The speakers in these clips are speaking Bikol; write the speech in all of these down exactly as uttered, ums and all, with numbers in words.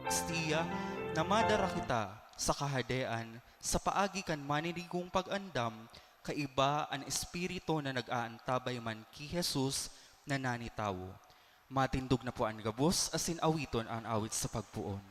Eukaristia, na madara kita sa Kahadean sa paagi kan maninigong pag-andam, kaiba an Espiritu na nag-aantabay man ki Jesus na nanitawo. Matindog na po an gabos asin awiton an awit sa pagpoon.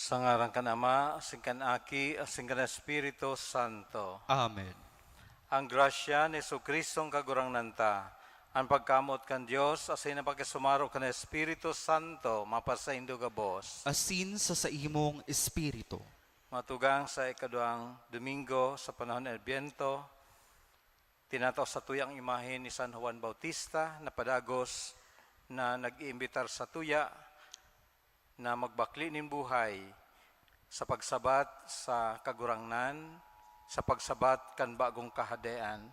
Sa ngaran kan Ama, asin kan Aki, asin kan Espiritu Santo. Amen. Ang grasya ni Jesu-Cristong Kagurangnan ta, an pagkamoot kan Dios, asin an pakisumaro kan Espiritu Santo, mapasaindo gabos. Asin sa saimong espiritu. Matugang sa ikaduwang Domingo sa panahon ng Adbyento, tinatao satuya ang imahen ni San Juan Bautista na padagos na nag-iimbitar satuya na magbakle nin buhay sa pagsabat sa Kagurangnan, sa pagsabat kan bagong kahadean.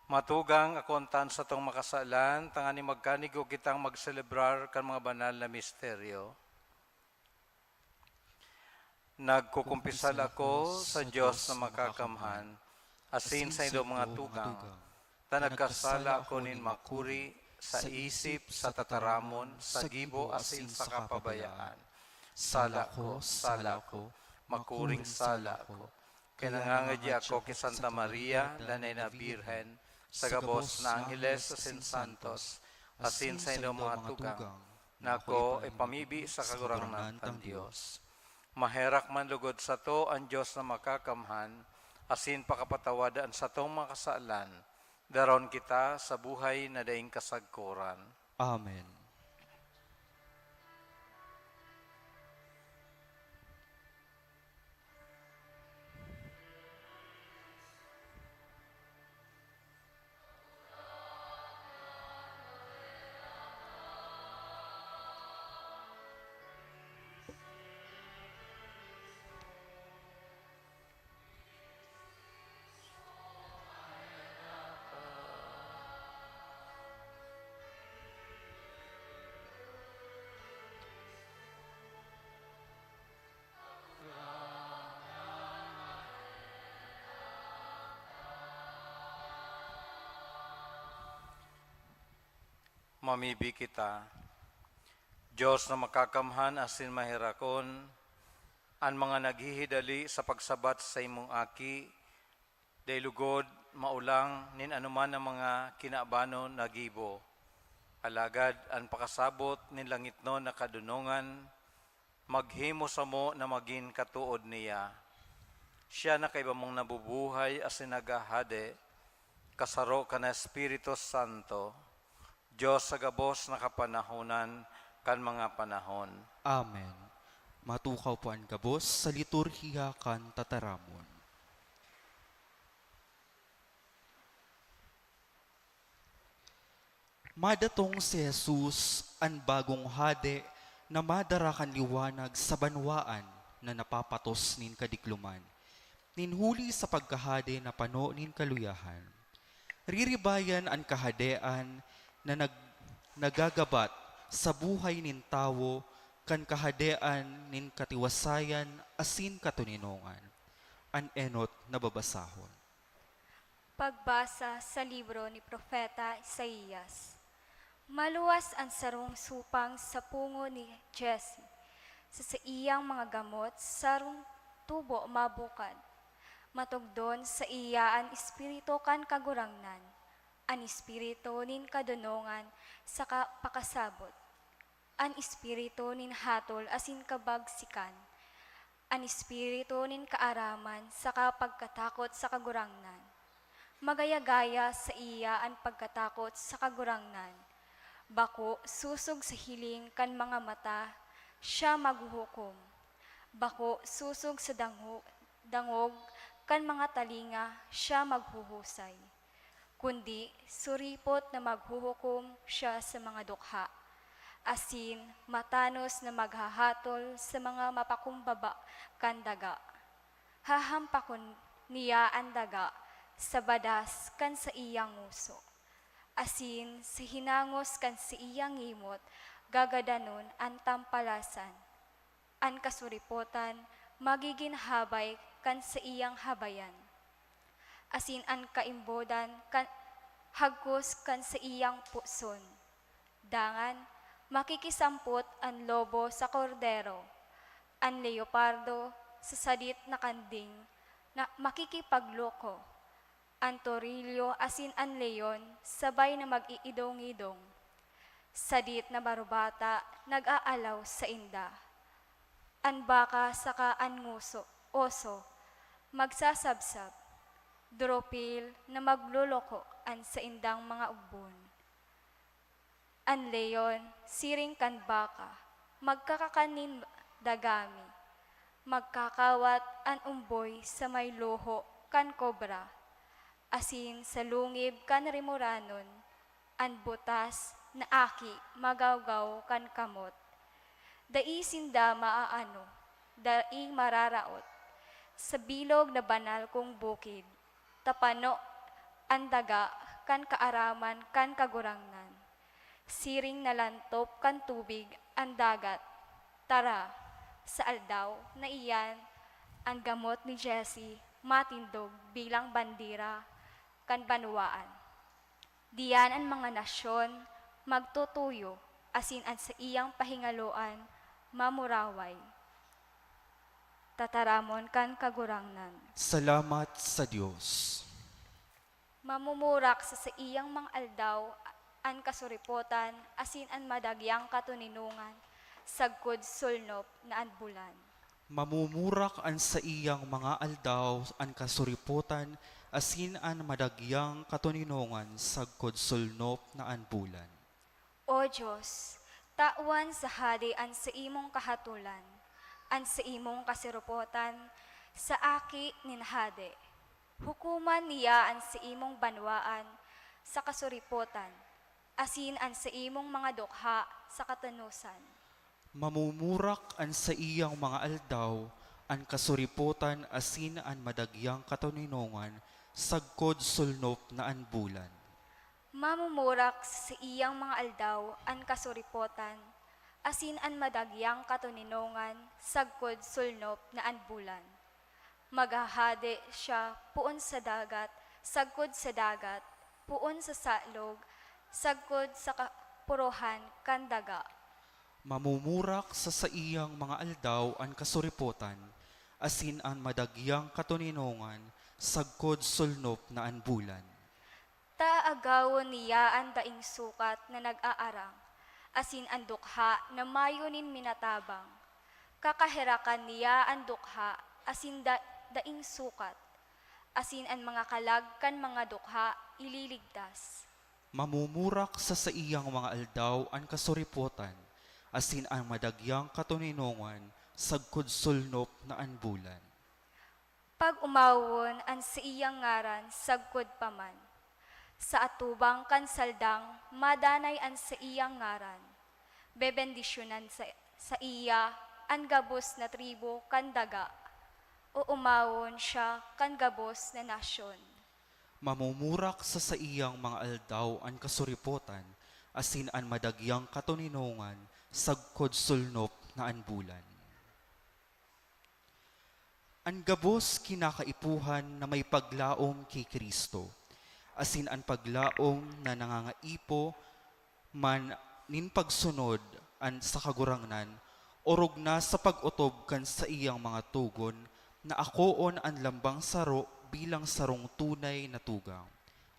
Matugang akontan satong makasalan, tanganing magkanigo kitang magselebrar kan mga banal na misteryo. Nagkukumpisal ako sa Dios na Makakamhan, asin sa indong mga tugang, ta nagkasala ako nin makuri, sa isip, sa tataramon, sa gibo, asin sa kapabayaan. Sala ko, sala ko. makuring sala ko. Kaya nangangadya ako ki Santa Maria, Lanay na Birhen, sa gabos na angheles asin santos, asin sa indong mga tugang, na ako ipamibi sa Kagurangnan kan Dios. Maherak man lugod sato an Dios na Makakamhan, asin pakapatawad an satong mga kasalan. Daron kita sa buhay na daing kasagkoran. Amen. Mamibi kita. Dios na makakamhan asin maherakon, an mga naghihidali sa pagsabat sa imong Aki, dai lugod maulang nin anoman na mga kinabanon na gibo. Alagad an pakasabot nin langitnon na kadonongan maghimo samo na magin katood niya. Siya na kaiba mong nabubuhay asin naghahade, kasaro kan Espiritu Santo, Dios sa gabos na kapanahonan kan mga panahon. Amen. Matukaw po an gabos sa liturhiya kan tataramon. Madatong si Jesus, an bagong hade na madara kan liwanag sa banwaan na napapatos nin kadikloman, nin huli sa pagkahade na pano nin kaluyahan. Riribayan an kahadean na nag-, nagagabat sa buhay nin tawo kan kahadean nin katiwasayan asin katoninongan. An enot na babasahon. Pagbasa sa libro ni Propeta Isaias. Maluwas an sarong supang sa pungo ni Jesse. Sa saiyang mga gamot, sarong tubo mabukad. Matugdon saiya an Espiritu kan Kagurangnan, an Espiritu nin kadonongan saka pakasabot, an Espiritu nin hatol asin kabagsikan, an Espiritu nin kaaraman saka pagkatakot sa Kagurangnan. Magaya-gaya saiya an pagkatakot sa Kagurangnan. Bako sosog sa hiling kan mga mata siya maghuhukom. Bako sosog sa dango-, dangog kan mga talinga siya maghuhusay, kundi suripot na maghuhukom siya sa mga dukha, asin matanos na maghahatol sa mga mapakumbaba kan daga. Hahampakon niya an daga sa badas kan saiyang ngoso, asin sa hinangos kan saiyang ngimot gagadanon an tampalasan. An kasuripotan magigin habay kan saiyang habayan, asin an kaimbodan kan hagkos kan saiyang puson. Dangan, makikisampot an lobo sa kordero, an leopardo sa sadit na kanding na makikipagloko, an torilyo asin an leon sabay na mag-iidong-idong. Sadit na barubata nag-aalaw sainda. An baka saka an ngoso, oso, magsasabsab. Dropil na magloloko an saindang mga ugbon. An leon, siring kan baka, magkakakan nin dagami. Magkakawat an omboy sa may loho kan kobra, asin sa lungib kan rimoranon, an butas na aki magawgaw kan kamot. Dai sinda maaano, dai mararaot. Sa bilog na banal kong bukid, tapano an daga kan kaaraman kan Kagurangnan. Siring na lantop kan tubig an dagat. Tara, sa aldaw na iyan, an gamot ni Jesse matindog bilang bandera kan banwaan. Diyan an mga nasyon magtutuyo, asin an saiyang pahingaloan mamuraway. Tataramon kan Kagurangnan. Salamat sa Dios. Mamumurak sa saiyang mga aldaw an kasuripotan asin an madagyang katoninongan, sagkod sulnop na an bulan. Mamumurak an saiyang mga aldaw an kasuripotan asin an madagyang katoninongan, sagkod sulnop na an bulan. O Dios, tawan sa hade an saimong kahatolan, an saimong kasuripotan sa aki nin hade. Hukoman niya an saimong banwaan sa kasuripotan, asin an saimong mga dukha sa katanosan. Mamumurak an saiyang mga aldaw, an kasuripotan asin an madagyang katoninongan, sagkod sulnop na an bulan. Mamumurak sa saiyang mga aldaw an kasuripotan, asin an madagyang katoninongan, sagkod sulnop na an bulan. Maghahade siya poon sa dagat, sagkod sa dagat, poon sa salog, sagkod sa kapurohan kan daga. Mamumurak sa saiyang mga aldaw an kasuripotan, asin an madagyang katoninongan, sagkod sulnop na an bulan. Ta agawon niya an daing sukat na nag-aarang, asin an dukha na mayo nin minatabang. Kakaherakan niya an dukha asin da-, daing sukat, asin an mga kalag kan mga dukha ililigtas. Mamumurak sa saiyang mga aldaw an kasuripotan, asin an madagyang katoninongan, sagkod sulnop na an bulan. Pag-omawon an saiyang ngaran sagkod pa man. Sa atubang kan saldang madanay an saiyang ngaran. Bebendisyonan sa, saiya an gabos na tribu kan daga. Oomawon siya kan gabos na nasyon. Mamumurak sa saiyang mga aldaw an kasuripotan, asin an madagyang katoninongan sagkod sulnop na an bulan. An gabos kinakaipuhan na may paglaom ki Cristo, asin an paglaom na nangangaipo man nin pagsunod an sa Kagurangnan, orog na sa pag-otob kan saiyang mga togon na akoon an lambang saro bilang sarong tunay na tugang.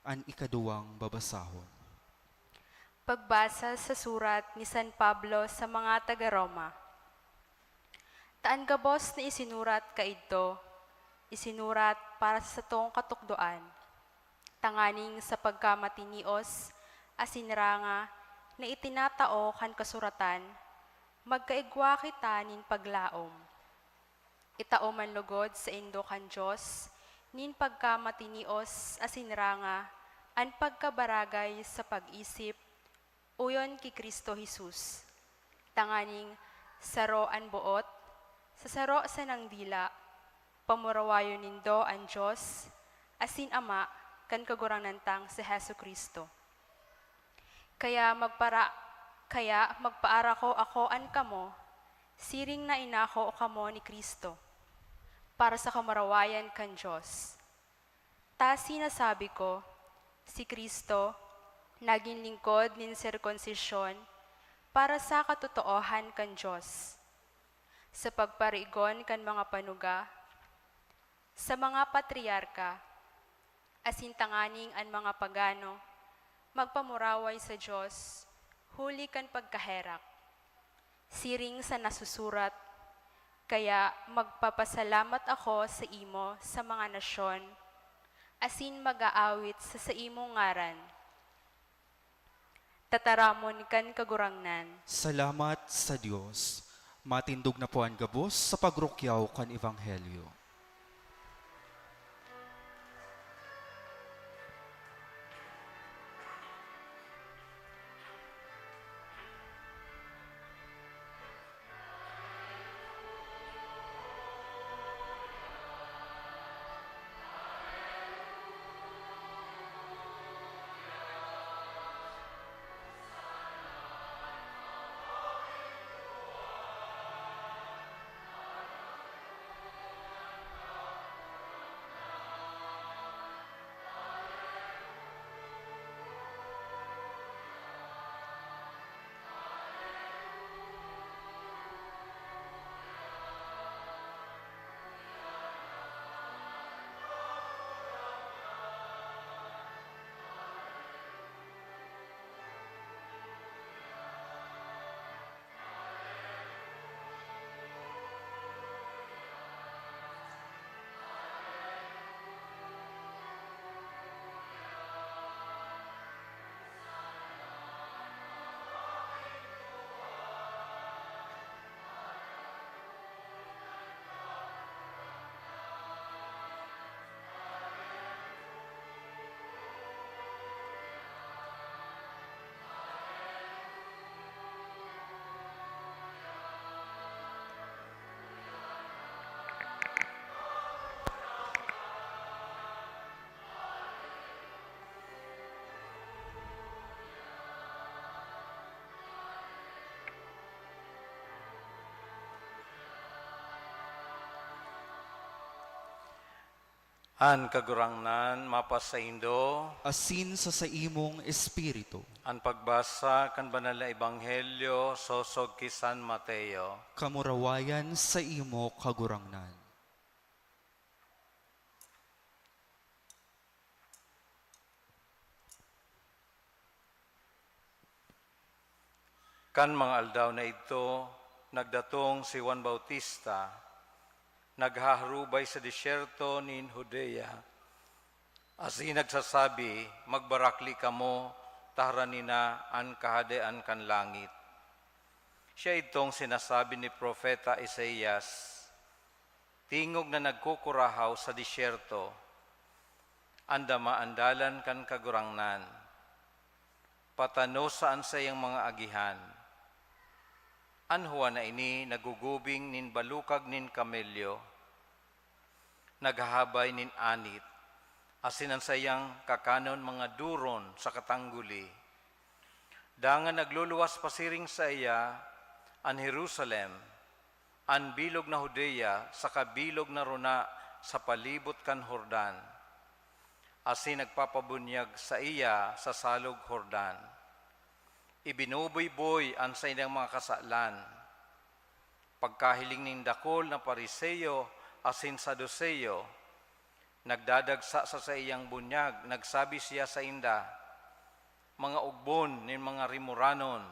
An ikaduwang babasahon. Pagbasa sa surat ni San Pablo sa mga taga-Roma. Ta an gabos na isinurat kaidto, isinurat para sa satong katukdoan, tanganing sa pagkamatinios asin ranga na itinatao kan kasuratan, magkaigwa kita nin paglaom. Itao man logod saindo kan Dios nin pagkamatinios asin ranga an pagkabaragay sa pag-isip, uyon ki Cristo Jesus, tanganing saro an boot, sa saro sanang dila, pamurawayon nindo an Dios asin Ama kan Kagurangnan tang si Jesu-Cristo. Kaya magpara-, kaya magpaarako ako an kamo, siring na inako kamo ni Cristo, para sa kamurawayan kan Dios. Ta sinasabi ko, si Cristo nagin lingkod nin sirkunsisyon para sa katotoohan kan Dios, sa pagparigon kan mga panuga, sa mga patriarka, asin tanganing an mga pagano magpamuraway sa Dios huli kan pagkaherak. Siring sa nasusurat, "Kaya magpapasalamat ako saimo sa mga nasyon, asin mag-aawit sa saimong ngaran." Tataramon kan Kagurangnan. Salamat sa Dios. Matindog na po an gabos sa pagrukyaw kan Ebanghelyo. An Kagurangnan mapasaindo. Asin sa saimong espiritu. An pagbasa kan Banal na Ebanghelyo sosog ki San Mateo. Kamurawayan saimo, Kagurangnan. Kan mga aldaw na idto, nagdatong si Juan Bautista, naghaharubay sa disyerto nin Judea, asin nagsasabi, "Magbarakli kamo, ta harani na an Kahadean kan langit." Siya idtong sinasabi ni Propeta Isaias, "Tingog na nagkukurahaw sa disyerto, 'Andama an dalan kan Kagurangnan, patanosa an saiyang mga agihan.'" An Juan na ini nagugubing nin balukag nin kamelyo, naghahabay nin anit, asin an saiyang kakanon mga duron saka tangguli. Dangan nagluluwas pasiring saiya an Jerusalem, an bilog na Judea saka bilog na rona sa palibot kan Jordan, asin nagpapabunyag saiya sa Salog Jordan. Ibinubuyboy an saindang mga kasalan. Pagkahiling nin dakul na Fariseo asin Saduceo, nagdadagsa sa saiyang bunyag, nagsabi siya sainda, "Mga ugbon nin mga rimoranon,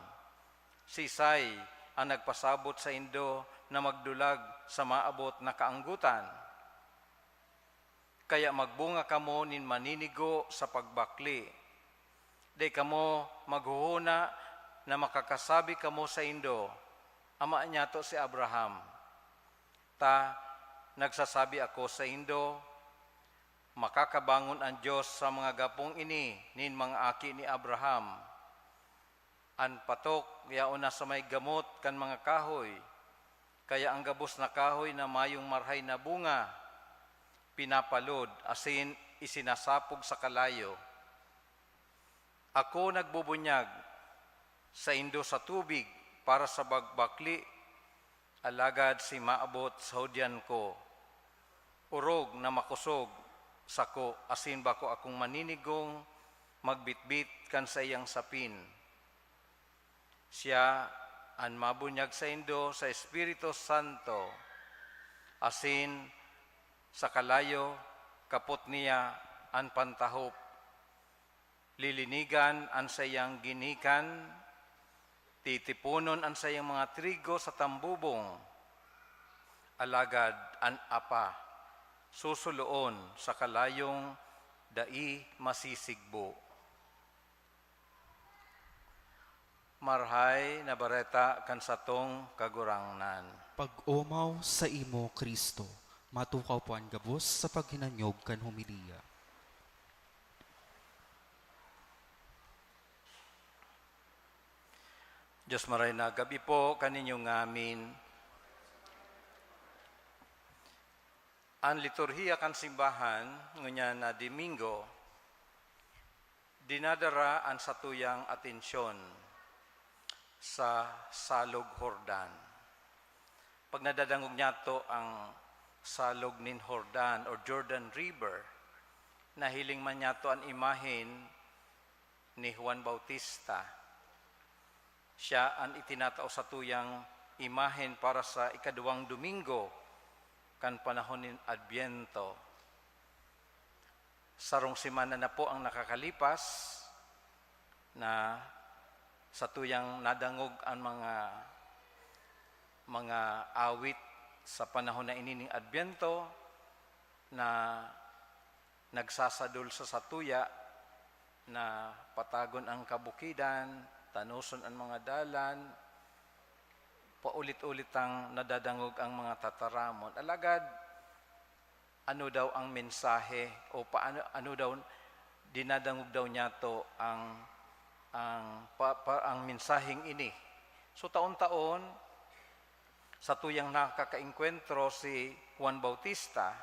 siisay an nagpasabot saindo na magdulag sa maabot na kaanggotan? Kaya magbunga kamo nin maninigo sa pagbakli. Dai kamo maghohona na makakasabi kamo saindo, 'Ama niyato si Abraham.' Ta nagsasabi ako saindo, makakabangon an Dios sa mga gapong ini nin mga aki ni Abraham. An patok yaon na sa may gamot kan mga kahoy, kaya an gabos na kahoy na mayong marhay na bunga, pinapalod asin isinasapog sa kalayo. Ako nagbubunyag saindo sa tubig para sa pagbakli, alagad si maabot sa hudyan ko, orog na makosog sako asin bako akong maninigong magbitbit kan saiyang sapin. Siya an mabunyag saindo sa Espiritu Santo, asin sa kalayo, kapot niya an pantahop. Lilinigan an saiyang ginikan, titiponon an saiyang mga trigo sa tambubong, alagad an Apa susuloon sa kalayong dai masisigbo. Marhay na Bareta kan satong Kagurangnan. Pag-omaw saimo, Cristo. Matukaw po an gabos sa paghinanyog kan homilya. Dios maray na gabi po kaninyong ngamin. An liturhiya kan simbahan ngunyan na Domingo, dinadara an satuyang atensyon sa Salog Jordan. Pag nadadangog niyato ang Salog nin Jordan or Jordan River, nahiling man niyato an imahen ni Juan Bautista. Siya an itinatao satuyang imahen para sa ikaduwang Domingo kan panahon nin Adbyento. Sarong semana na po ang nakakalipas na satuyang nadangog an mga, mga awit sa panahon na ini nin Adbyento na nagsasadol sa satuya na patagon ang kabukidan, tanoson an mga dalan, paulit-ulit tang nadadangog ang mga tataramon. Alagad, ano daw ang mensahe o paano, ano daw dinadangog daw niyato ang, ang, pa, pa, ang mensaheng ini? So, taon-taon, satuyang nakakaengkwentro si Juan Bautista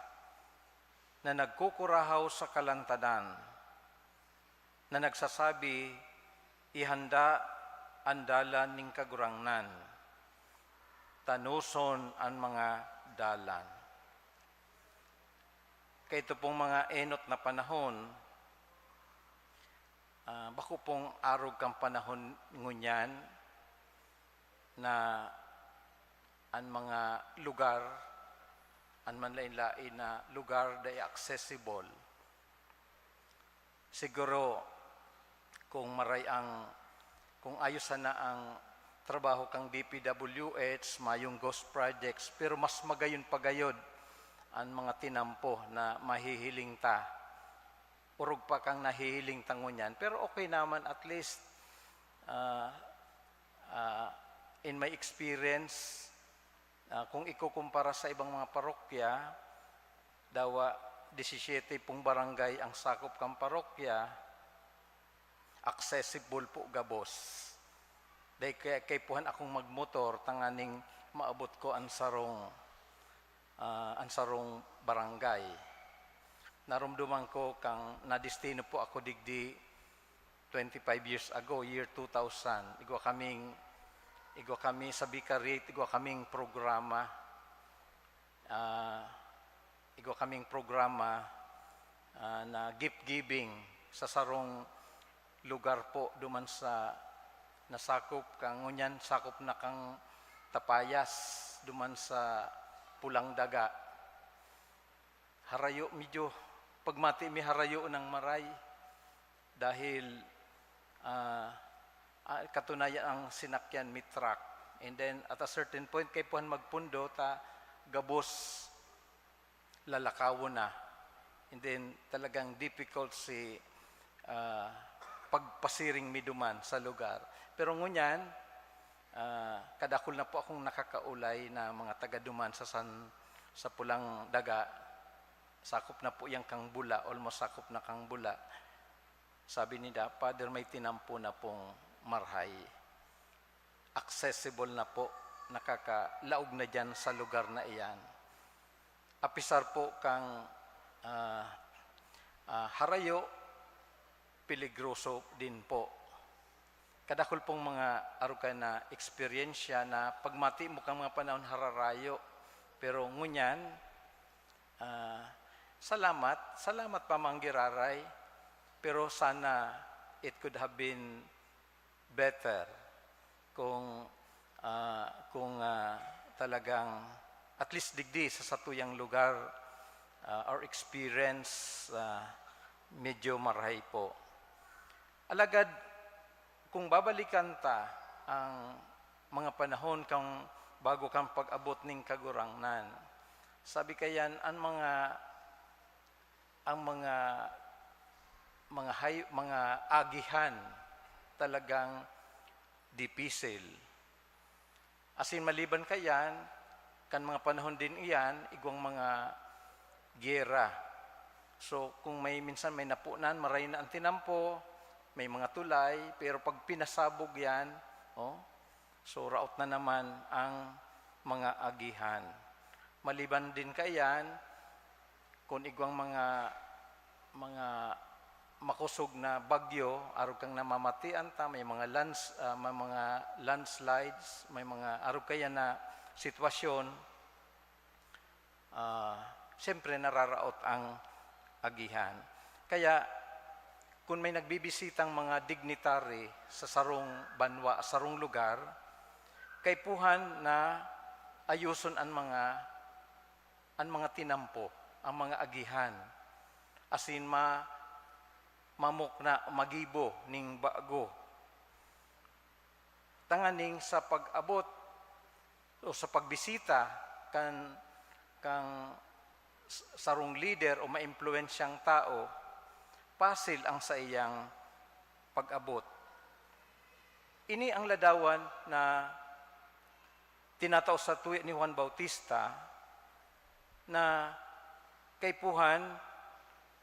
na nagkukurahaw sa kalantadan, na nagsasabi, "Ihanda an dalan nin Kagurangnan, tanoson an mga dalan." Kaito pong mga enot na panahon, ah, bako pong arog kan panahon ngunyan na an mga lugar, an manlaen-laen na lugar dai accessible. Siguro, kung maray ang, kung ayos sana ang trabaho kan D P W H, mayong ghost projects, pero mas magayon pa gayod an mga tinampo na mahihiling ta. Orog pa kan nahihiling ta ngunyan, pero okay naman, at least, ah, ah, in my experience, ah, kung ikukumpara sa ibang mga parokya, dawa disisiete pong barangay ang sakop kan parokya, accessible po gabos. Dai kaya kaipuhan akong magmotor tanganing maabot ko an sarong, ah, an sarong barangay. Naromdoman ko kan nadestino po ako digdi twenty-five years ago, year two thousand. Igwa kaming, igwa kami sa Vicariate, igwa kaming programa. Ah, igwa kaming programa, ah, na gift giving sa sarong lugar po duman sa nasakop kan, ngunyan sakop na kan Tapayas, duman sa Pulang Daga. Harayo, medyo pagmati mi harayo nang maray dahil, ah, ah, katunayan ang sinakyan mi truck. And then at a certain point, kaipuhan magpundo ta gabos lalakawon na. And then talagang difficult si, ah, pagpasiring mi duman sa lugar. Pero ngunyan, ah, kadakul na po akong nakakaulay na mga taga duman sa San, sa Pulang Daga. Sakop na po yan kang Bula, almost sakop na kang Bula. Sabi nila, "Father, may tinampo na pong marhay. Accessible na po, nakakalaog na diyan sa lugar na iyan." Apisar po kang, ah, ah, harayo, peligroso din po. Kadakul pong mga arukan na eksperyensya na pagmati mo kang mga panahon hararayo. Pero ngunyan, ah, salamat, salamat pa man giraray, pero sana it could have been better kung, ah, kung, ah, talagang at least digdi sa satuyang lugar, ah, our experience, ah, medyo marahay po. Alagad kung babalikan ta ang mga panahon kan bago kan pag-abot nin Kagurangnan, sabi kayan, an mga, ang mga, mga hay-, mga agihan talagang dipisil. Asin maliban kaiyan, kan mga panahon din iyan, igwang mga giyera. So, kung may, minsan may napunan, maray na an tinampo, may mga tulay, pero pag pinasabog yan, oh, so raot na naman ang mga agihan. Maliban din kaiyan, kun igwang mga, mga makosog na bagyo, arog kang namamatian ta, may mga lands-, ah, may mga landslides, may mga arog kaya na sitwasyon, ah, siyempre nararaot ang agihan. Kaya, kun may nagbibisitang mga dignitary sa sarong banwa, sarong lugar, kaipuhan na ayoson an mga an mga tinampo, ang mga agihan, asin ma-, mamukna, magibo ning bago. Tanganing sa pag-abot o sa pagbisita kan, kan s-, sarong lider o maimpluwensyang tao, pasil ang saiyang pag-abot. Ini ang ladawan na tinatao satuya ni Juan Bautista na kaipuhan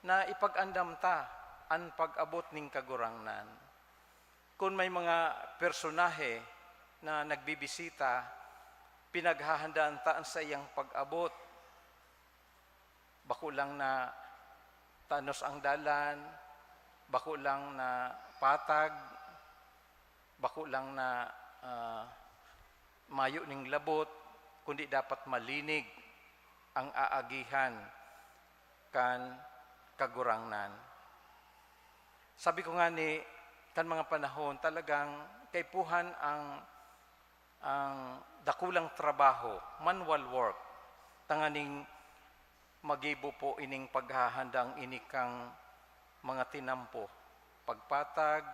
na ipag-andam ta an pag-abot nin Kagurangnan. Kun may mga personahe na nagbibisita, pinaghahandaan ta an saiyang pag-abot. Bako lang na tanos ang dalan, bako lang na patag, bako lang na, ah, mayo ning labot, kundi dapat malinig ang aagihan. kan Kagurangnan. Sabi ko ngani, kan mga panahon, talagang kaipuhan ang, ang dakulang trabaho, manual work, tanganing magibo po ining paghahandang ini kang mga tinampo, pagpatag,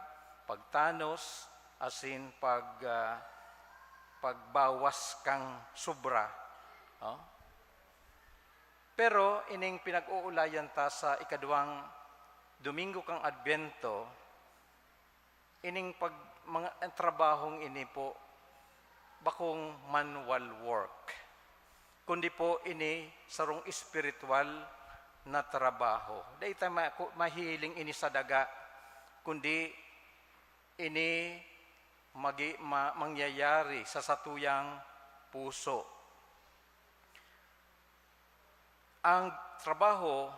pagtanos, asin pag, ah, pagbawas kang sobra, oh. Pero ining pinag-oolayan ta sa ikaduwang Domingo kan Adbyento, ining pag-, mga, ang trabahong ini po, bakong manual work, kundi po ini sarong espiritual na trabaho. Dai ta ma-, ku-, mahihiling ini sa daga, kundi ini magi-, ma-, mangyayari sa satuyang puso. Ang trabaho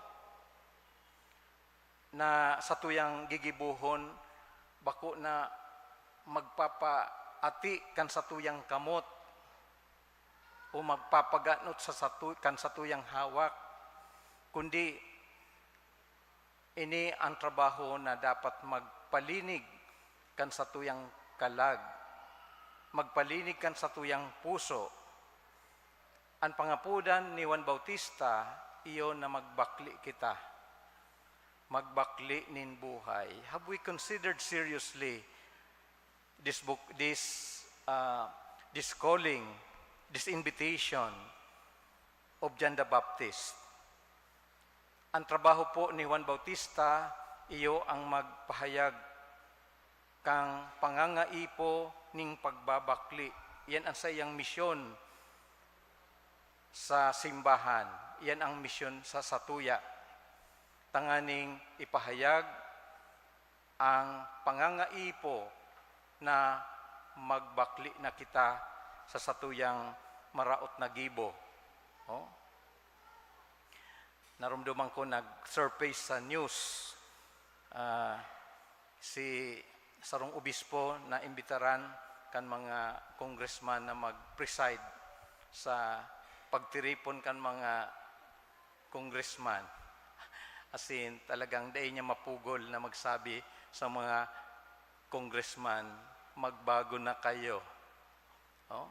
na satuyang gigibohon bako na magpapaati kan satuyang kamot o magpapaganot sa satu-, kan satuyang hawak, kundi ini an trabaho na dapat magpalinig kan satuyang kalag, magpalinig kan satuyang puso. An pangapodan ni Juan Bautista iyo na magbakle kita, magbakle nin buhay. Have we considered seriously this book, this, ah, this calling, this invitation of John the Baptist? An trabaho po ni Juan Bautista, iyo ang magpahayag kan pangangaipo nin pagbabakle. Iyan an saiyang misyon sa simbahan. Iyan ang misyon sa satuya, tanganing ipahayag ang pangangaipo na magbakle na kita sa satuyang maraot na gibo. Oh? Narumduman ko nag-surface sa news, ah, si sarong obispo na imbitaran kan mga congressman na mag-preside sa pagtiripon kan mga congressman. As in, talagang dai niya mapugol na magsabi sa mga congressman, "Magbago na kayo." Oh?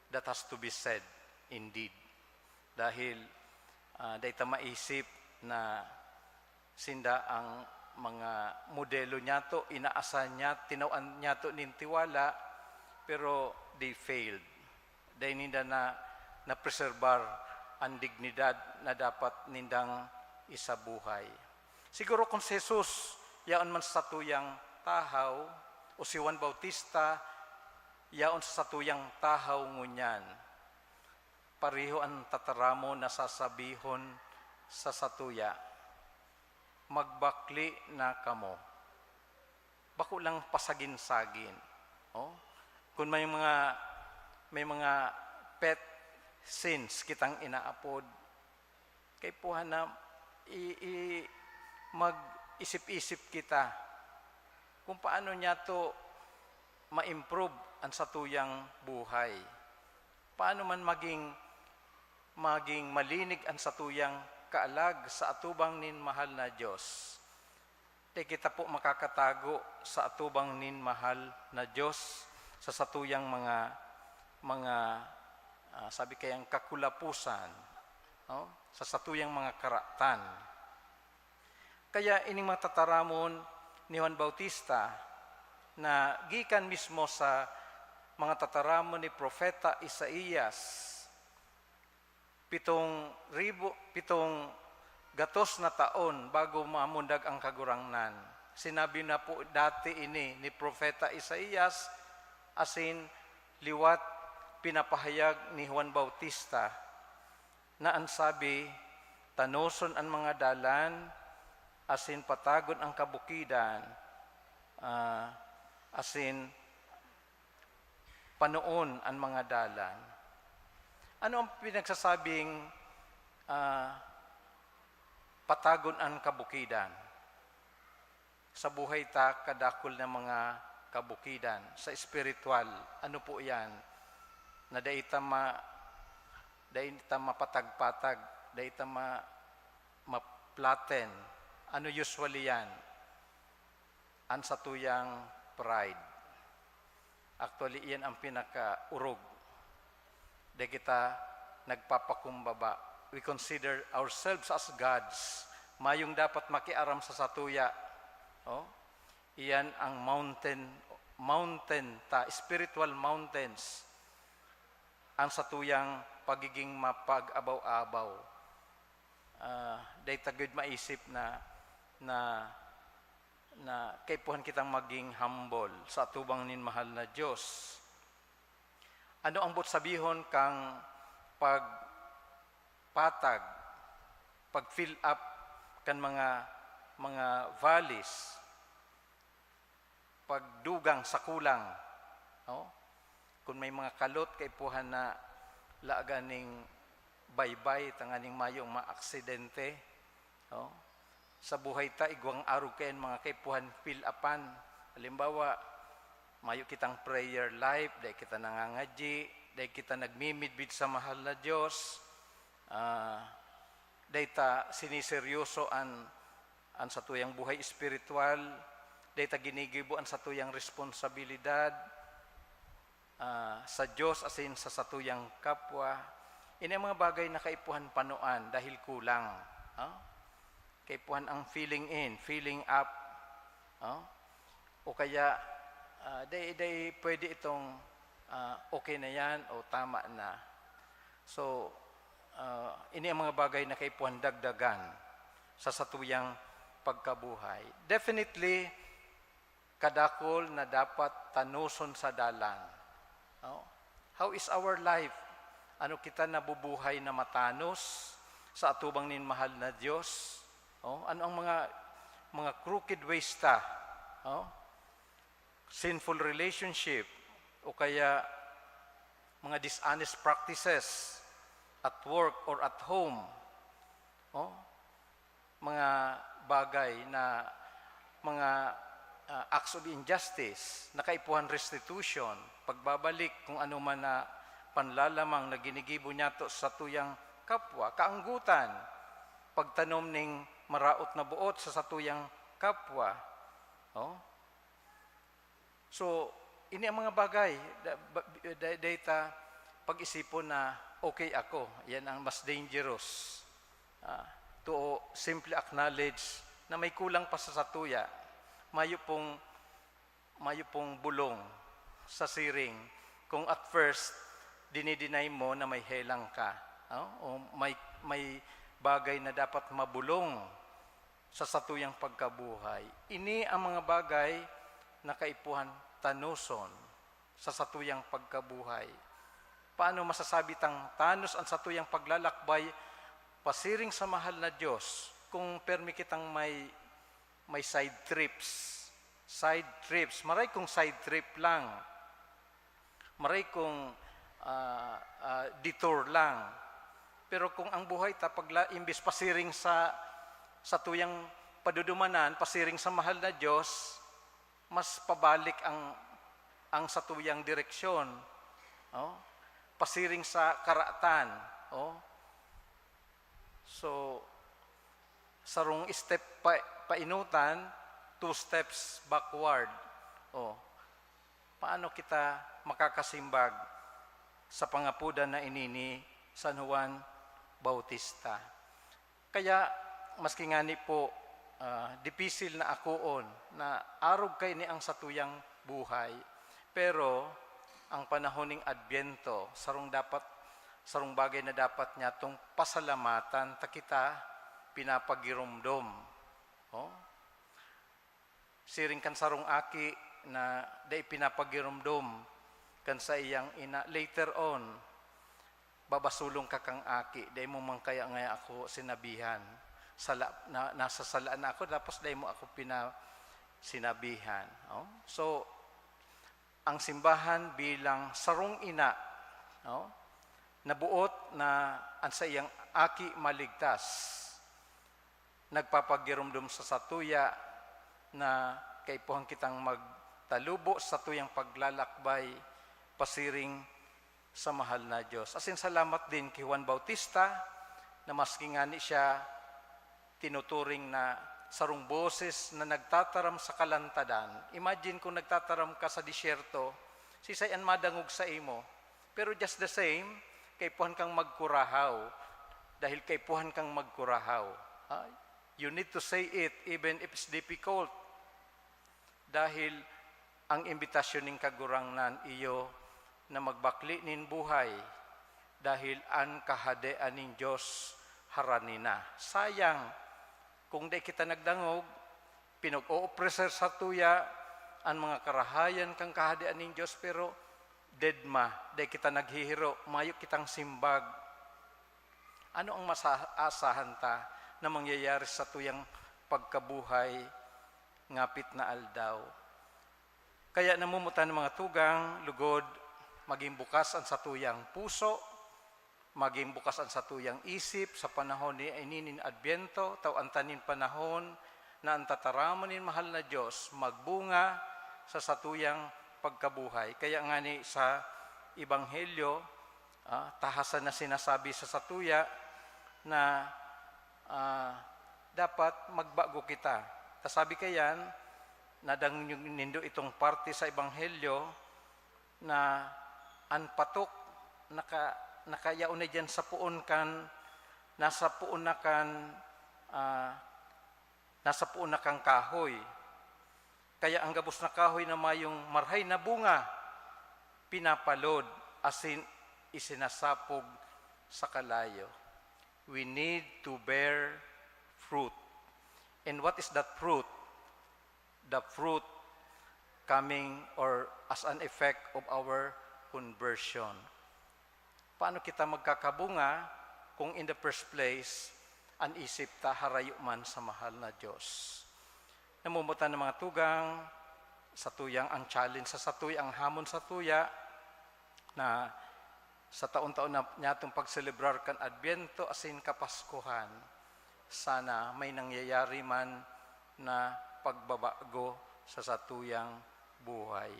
That has to be said, indeed. Dahil, ah, dai ta maisip na sinda ang mga modelo niyato, inaasahan niya, tinawan niyato nin tiwala, pero they failed. Dai ninda na, napreserbar an dignidad na dapat nindang isabuhay. Siguro kung si Jesus yaon man sa satuyang tahaw, o si Juan Bautista yaon sa satuyang tahaw ngunyan, pareho an tataramon na sasabihon sa satuya, "Magbakle na kamo." Bako lang pasagin-sagin. Oh? Kung may mga, may mga pet sins kitang inaapod, kaipuhan na i-, i-, mag-isip-isip kita kung paano niyato ma-improve an satuyang buhay. Paano man maging, maging malinig an satuyang kaalag sa atubang nin mahal na Dios? Dai kita po makakatago sa atubang nin mahal na Dios sa satuyang mga, mga, ah, sabi kayang kakulapusan, no? Sa satuyang mga karatan. Kaya ining mga tataramon ni Juan Bautista na gikan mismo sa mga tataramon ni Propeta Isaias, pitong ribo, pitong gatos na taon bago mamundag ang Kagurangnan. Sinabi na po dati ini ni Propeta Isaias, asin liwat pinapahayag ni Juan Bautista, na an sabi, "Tanoson an mga dalan, asin patagon an kabukidan, ah, asin panoon an mga dalan." Ano ang pinagsasabing, ah, patagon an kabukidan? Sa buhay ta, kadakul na mga kabukidan sa espiritual. Ano po yan? Na dai ta ma-, dai ta mapatag-patag, dai ta ma-, Latin. Ano usually yan? An satuyang pride. Actually, iyan ang pinakaorog. Di kita nagpapakumbaba. We consider ourselves as gods. Mayong dapat makiaram sa satuya. Oh? Iyan ang mountain, mountain ta, spiritual mountains. Ang satuyang pagiging mapag-abaw-abaw. Ah, dai ta gud maisip na, na, na kaipuhan kitang maging humble sa atubang nin mahal na Dios. Ano ang boot sabihon kang pagpatag, pag-fill up kan mga, mga valleys? Pagdugang sa kulang, no? Kun may mga kalot, kaipuhan na laagan ning baybay, tanganing mayong maaksidente, no? Sa buhay ta, igwang arog kayan mga kaipuhan fill upan. Halimbawa, mayo kitang prayer life, dai kita nangangadyi, dai kita nagmimidbid sa mahal na Dios, ah, dai ta siniseryoso an, an satuyang buhay espiritual, dai ta ginigibo an satuyang responsabilidad, ah, sa Dios asin sa satuyang kapwa. Ini ang mga bagay na kaipuhan panoan dahil kulang, no? Kaipuhan ang filling in, filling up, no? O kaya, ah, dai, dai pwede itong, ah, okay na yan o tama na. So, ah, ini ang mga bagay na kaipuhan dagdagan sa satuyang pagkabuhay. Definitely, kadakul na dapat tanoson sa dalan. No? How is our life? Ano kita nabubuhay na matanos sa atubang nin mahal na Dios? No? Ano ang mga, mga crooked ways ta? No? Sinful relationship o kaya mga dishonest practices at work or at home. No? Mga bagay na mga, ah, acts of injustice na kaipuhan restitution, pagbabalik kung ano man na panlalamang na ginigibo niyato sa satuyang kapwa, kaanggotan, pagtanom ning maraot na boot sa satuyang kapwa. Oh? So, ini ang mga bagay, da-, ba-, da-, dai ta pag-isipon na, "Okay ako." Yan ang mas dangerous. Ah, to simply acknowledge na may kulang pa sa satuya. Mayo pong, mayo pong bulong sa siring kung at first, dinidinay mo na may helang ka, no? O may, may bagay na dapat mabulong sa satuyang pagkabuhay. Ini ang mga bagay na kaipuhan tanoson sa satuyang pagkabuhay. Paano masasabi tang tanos an satuyang paglalakbay pasiring sa mahal na Dios kung permi kitang may, may side trips? Side trips. Maray kung side trip lang. Maray kung, ah, ah, detour lang. Pero kung ang buhay ta pagla-, imbis pasiring sa, satuyang padudumanan, pasiring sa mahal na Dios, mas pabalik ang, ang satuyang direksyon, no? Pasiring sa karatan, oh. So, sarong step pa, painutan, two steps backward. Oh, paano kita makakasimbag sa pangapodan na ini ni San Juan Bautista? Kaya, maski ngani po, ah, dipisil na akoon na arog kaini ang satuyang buhay, pero ang panahon ning Adbyento, sarong dapat, sarong bagay na dapat niyatong pasalamatan ta kita pinapagiromdom. Oh? Siring kan sarong aki na dai pinapagiromdom kan saiyang ina, later on, babasulong ka kang aki, "Dai mo man kaya ngaya ako sinabihan. Sala, na, nasa sala na ako, tapos dai mo ako pina-, sinabihan." Oh? So, ang simbahan bilang sarong ina, no? Nabuot na an saiyang aki maligtas, nagpapagiromdom sa satuya na kaipuhan kitang magtalubo sa satuyang paglalakbay pasiring sa mahal na Dios. Asin salamat din ki Juan Bautista na maski ngani siya tinuturing na sarong boses na nagtataram sa kalantadan. Imagine kung nagtataram ka sa disyerto, sisay an madangog sa imo? Pero just the same, kaipuhan kang magkurahaw. Dahil kaipuhan kang magkurahaw. Ah, you need to say it even if it's difficult. Dahil ang imbitasyon nin Kagurangnan iyo na magbakle nin buhay, dahil an Kahadean nin Dios harani na. Sayang, kung dai kita nagdangog, pinag-oopreser satuya an mga karahayan kan Kahadean nin Dios, pero dedma, dai kita naghihiro, mayo kitang simbag. Ano ang masaasahan ta na mangyayari sa satuyang pagkabuhay ngapit na aldaw? Kaya namumutan ng mga tugang, lugod, maging bukas ang satuyang puso, maging bukas ang satuyang isip sa panahon ni, ini nin Adbyento, taw-an ta nin panahon na ang tataramon nin mahal na Dios magbunga sa satuyang pagkabuhay. Kaya ngani sa Ebanghelyo, ah, tahasan na sinasabi sa satuya na, ah, dapat magbago kita. Ta sabi kayan, nadangog nindo itong parte sa Ebanghelyo na an patok naka-, nakayao na diyan sa poon kan, nasa poon na kan, ah, nasa poon na kan kahoy. Kaya ang gabos na kahoy na mayong marahay na bunga, pinapalod asin isinasapog sa kalayo. We need to bear fruit. And what is that fruit? The fruit coming or as an effect of our conversion. Paano kita magkakabunga kung in the first place, an isip ta harayo man sa mahal na Dios? Namumutan ng mga tugang, satuyang ang challenge sa satuya, ang hamon satuya, na sa taon-taon na niyatong pagselebrar kan Adbyento asin Kapaskuhan, sana may nangyayari man na pagbabago sa satuyang buhay.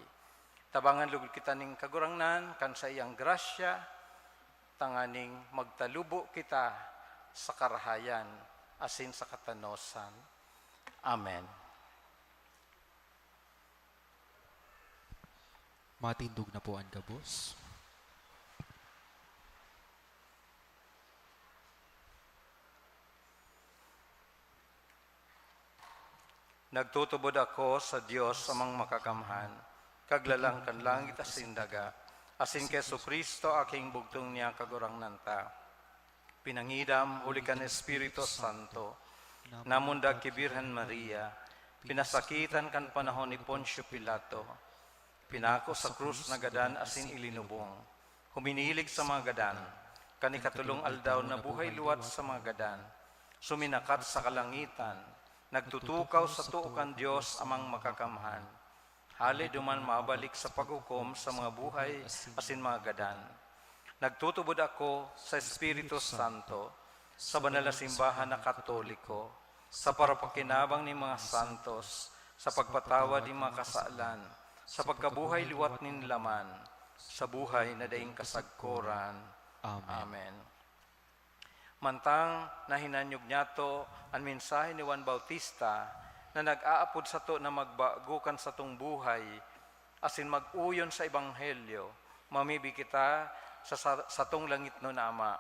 Tabangan lugod kita ning Kagurangnan kan saiyang grasya, tanganing magtalubo kita sa karahayan asin sa katanosan. Amen. Matindog na po an gabos. Nagtutubod ako sa Dios Amang Makakamhan, Kaglalang kan langit asin daga, asin ki Jesu-Cristo, Aking bugtong niya, Kagurangnan ta. Pinangidam huli kan Espiritu Santo, namundag ki Birhen Maria, pinasakitan kan panahon ni Poncio Pilato, pinako sa krus, nagadan asin ilinubong, huminilig sa mga gadan, kan ikatolong aldaw nabuhay liwat sa mga gadan, suminakat sa kalangitan, nagtutukaw sa too kan Dios Amang Makakamhan. Hale duman mabalik sa paghukom sa mga buhay asin mga gadan. Nagtutubod ako sa Espiritu Santo, sa banal na simbahan na Katoliko, sa parapakinabang nin mga santos, sa pagpatawad nin mga kasalan, sa pagkabuhay liwat nin laman, sa buhay na daing kasagkoran. Amen. Amen. Mantang nahinanyog niyato an mensahe ni Juan Bautista na nag-aapod sato na magbago kan satong buhay asin mag-uyon sa Ebanghelyo, mamibi kita sa, sa satong langitnon na Ama.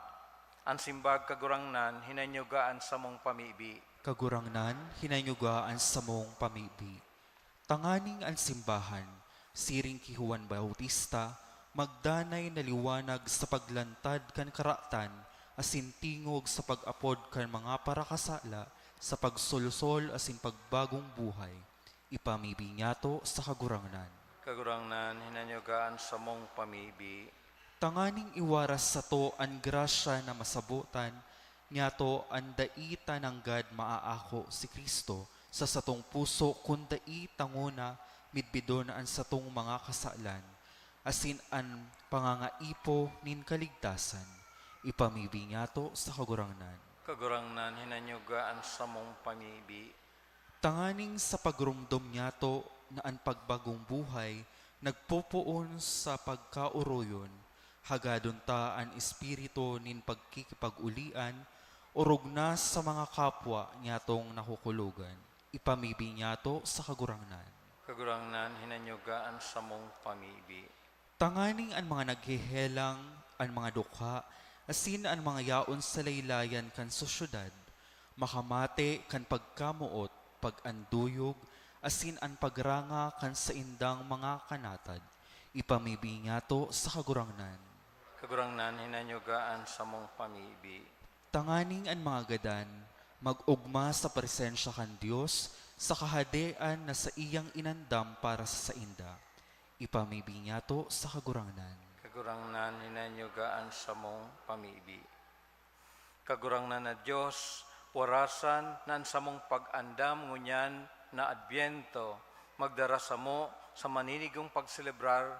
An simbag, Kagurangnan, hinanyuga an samong pamibi. Kagurangnan, hinanyuga an samong pamibi. Tanganing an simbahan, siring ki Juan Bautista, magdanay na liwanag sa paglantad kan karatan asin tingog sa pag-apod kan mga parakasala sa pagsolsol asin pagbagong buhay. Ipamibi niyato sa Kagurangnan. Kagurangnan, hinanyuga an samong pamibi. Tanganing iwaras sato an grasya na masabotan niyato an dai ta nanggad maaako si Cristo sa satong puso kun dai ta ngona midbidon an satong mga kasalan, asin an pangangaipo nin kaligtasan. Ipamibi niyato sa Kagurangnan. Kagurangnan, hinanyuga an samong pamibi. Tanganing sa pagromdom niyato na an pagbagong buhay nagpopoon sa pagkaoroyon, hagadon ta an espiritu nin pagkikipag-olian Orog na sa mga kapwa niyatong nakukulogan, ipamibi niyato sa Kagurangnan. Kagurangnan, hinanyoga an samong pamibi. Tanganing an mga naghehelang, an mga dukha, asin an mga yaon sa laylayan kan sosyedad, makamate kan pagkamoot, pag-anduyog, asin an pagranga kan saindang mga kanatad, ipamibi niyato sa Kagurangnan. Kagurangnan, hinanyoga an samong pamibi. Tanganing an mga gadan mag-ogma sa presensya kan Dios sa Kahadean na saiyang inandam para sa sainda. Ipamibi niyato sa Kagurangnan. Kagurangnan, hinanyoga an samong pamibi. Kagurangnan na Dios, warasan na an samong pag-andam ngunyan na Adbyento magdara samo sa maninigong pagselebrar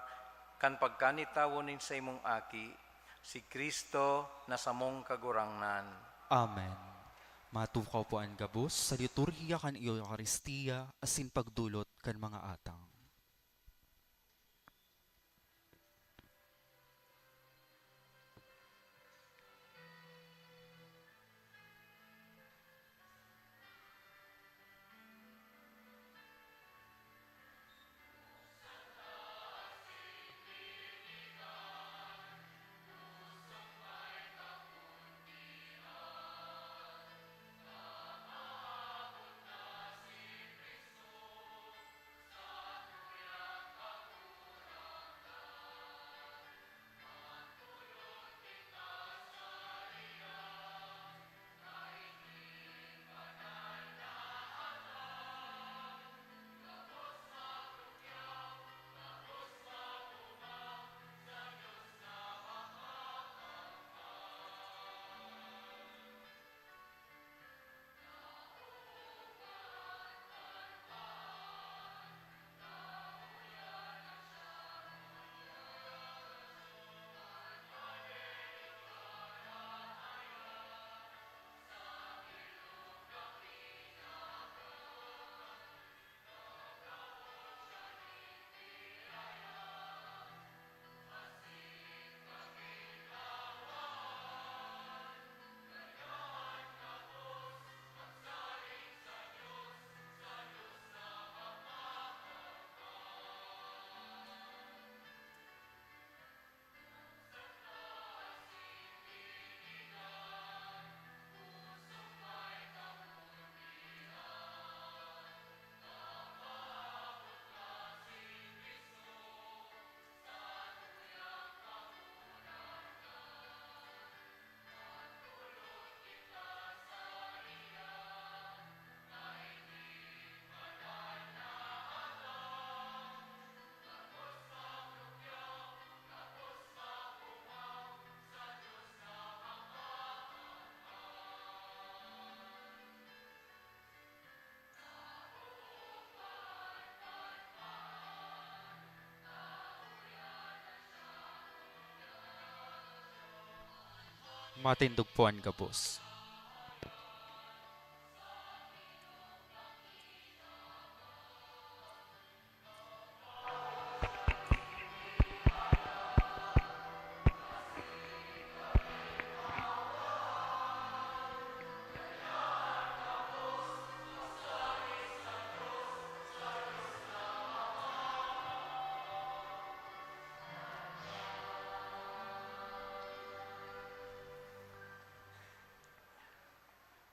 kan pagkanitawo nin saimong Aki, si Cristo na samong Kagurangnan. Amen. Matukaw po an gabos sa liturhiya kan Eukaristia asin pagdulot kan mga atang. Matindog po an gabos.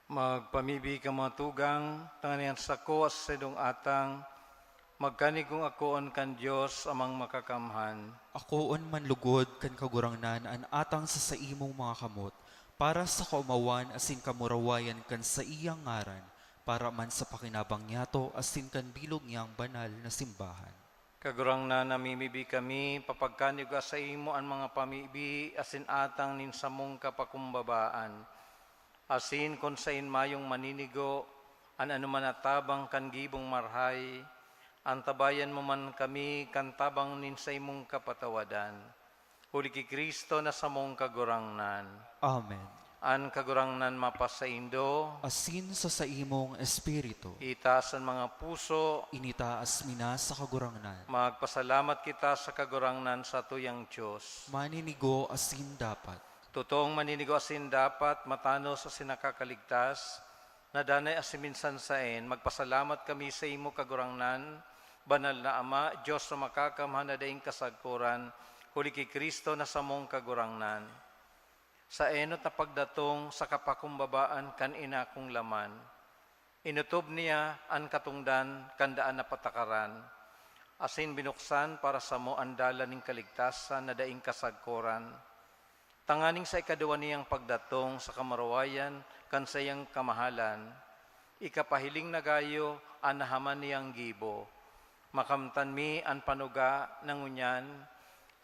Magpamibi ka, mga tugang, tanganing an sako asin saindong atang magkanigong akoon kan Dios Amang Makakamhan. Akoon man lugod kan Kagurangnan an atang sa saimong mga kamot, para sa kaomawan asin kamurawayan kan saiyang ngaran, para man sa pakinabang niyato asin kan bilog niyang banal na simbahan. Kagurangnan, namimibi kami, papagkanigo saimo an mga pamibi asin atang nin samong kapakumbabaan, asin kun saen mayong maninigo an anoman na tabang kan gibong marahay, antabayan mo man kami kan tabang nin saimong kapatawadan. Huli ki Cristo na samong Kagurangnan. Amen. An Kagurangnan mapasaindo. Asin sa saimong espiritu. Itaas an mga puso. Initaas mi na sa Kagurangnan. Magpasalamat kita sa Kagurangnan, satuyang Dios. Maninigo asin dapat. Totoong maninigo asin dapat, matanos asin nakakaligtas, na danay asin minsan saen, magpasalamat kami saimo, Kagurangnan, Banal na Ama, Dios na makakamhan na daing kasagkoran, huli ki Cristo na samong Kagurangnan. Sa enot na pagdatong sa kapakumbabaan kan ina kong laman, inotob niya an katongdan kan daan na patakaran, asin binuksan para samo an dalan nin kaligtasan na daing kasagkoran, tanganing sa ikaduwa niyang pagdatong sa kamurawayan kan saiyang kamahalan, ikapahiling na gayo an nahaman niyang gibo. Makamtan mi an panuga na ngunyan,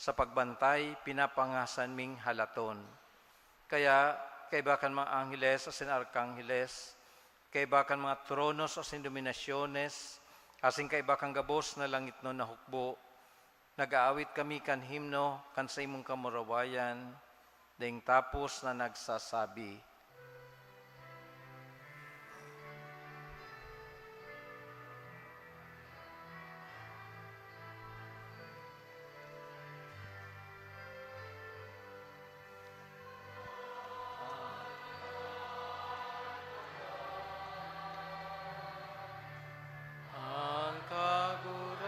sa pagbantay, pinapangasan ming halaton. Kaya, kaiba kan mga angheles asin arkangheles, kaiba kan mga tronos asin dominasyones, asin kaiba kan gabos na langitnon na hukbo, nag-aawit kami kan himno kan saimong kamurawayan, daing tapos na nagsasabi, An Kagurangnan,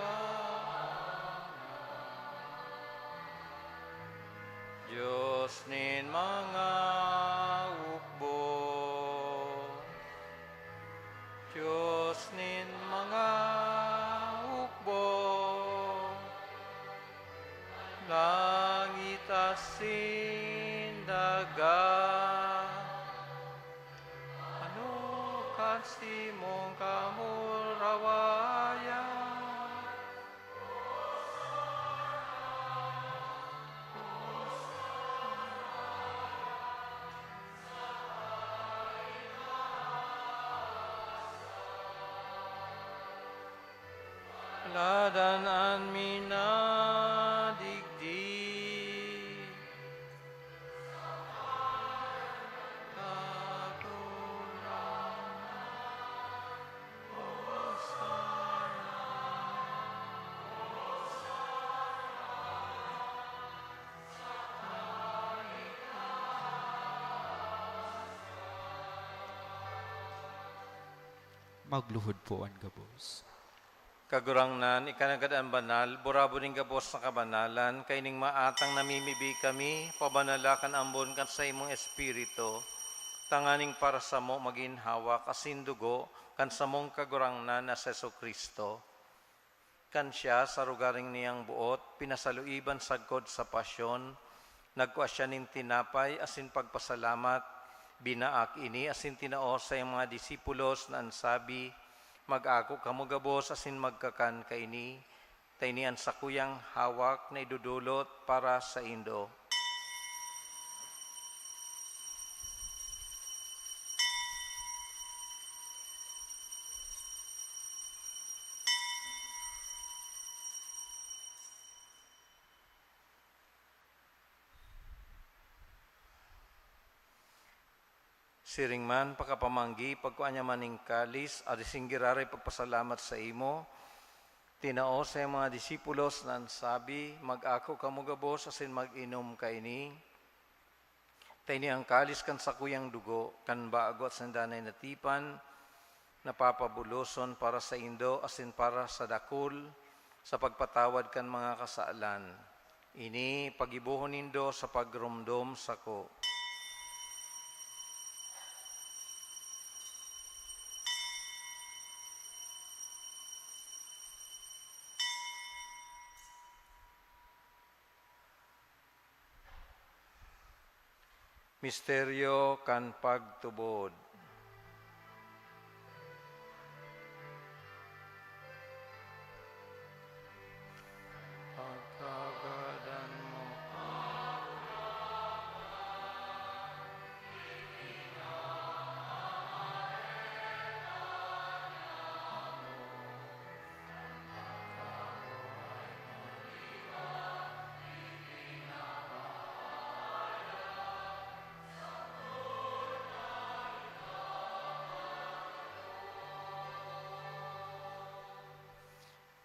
Dios nin mga hukbo, Dios nin mga hukbo, langit asin daga, ano kan simong kamurawayan? Ladan an minadigdi, Magluhod po an gabos. Kagurangnan, ika nanggad an banal, burabod nin gabos na kabanalan, kaining maatang namimibi kami, pabanala kan ambon kan saimong Espiritu, tanganing para samo magin hawak asin dugo kan samong Kagurangnan na si Jesu-Cristo. Kan siya, sa rogaring niyang boot, pinasaluiban sagkod sa pasyon, nagkua siya nin tinapay asin pagpasalamat, binaak ini asin tinao sa iyang mga disipulos na an sabi, "Mag-ako kamo gabos asin magkakan kaini, ta ini an sakuyang hawak na idodolot para saindo." Siring man, pakapamanggi, pagkua niya man nin kalis, asin giraray pagpasalamat saimo, tinao sa iyang mga disipulos na an sabi, "Mag-ako kamo gabos asin mag-inom kaini." Ta ini an kalis kan sakuyang dugo, kan bago asin danay na tipan, na papabuloson para saindo asin para sa dakul sa pagpatawad kan mga kasalan. Ini paggibohon nindo sa pagromdom sako. Misteryo kan pagtubod. Pagkagadan mo,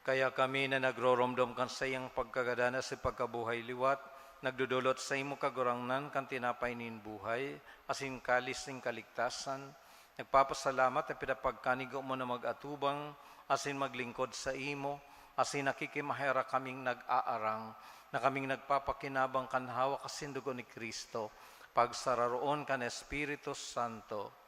Kaya kami na nagroromdom kan saiyang pagkagadan asin pagkabuhay liwat, Nagdodolot saimo, Kagurangnan, kan tinapay nin buhay, asin kalis nin kaligtasan. Nagpapasalamat ta pinapagkanigo mo na mag-atubang asin maglingkod saimo, asin nakikimaherak kaming nag-aarang, na kaming nagpapakinabang kan hawak asin dugo ni Cristo, pagsararoon kan Espiritu Santo.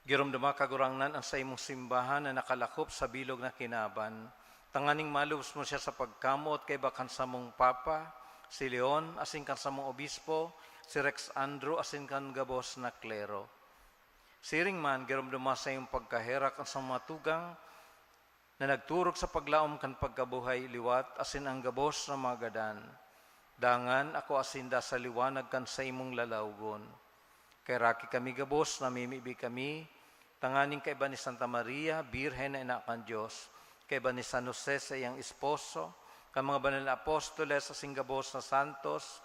Giromdoma, Kagurangnan, an saimong simbahan na nakalakop sa bilog na kinaban, tanganing malubos mo siya sa pagkamoot kaiba kan samong Papa, si Leon, asin kan samong Obispo, si Rex Andrew, asin kan gabos na klero. Siring man, giromdoma sa iyong pagkaherak an samong mga tugang na nagturog sa paglaom kan pagkabuhay liwat asin an gabos na mga gadan. Dangan ako asinda sa liwanag kan saimong lalawgon. Kaheraki kami gabos, namimibi kami, tanganing kaiba ni Santa Maria, Birhen na ina kan Dios, kaiba ni San Jose, saiyang esposo, kan mga banal na apostoles asin gabos na santos,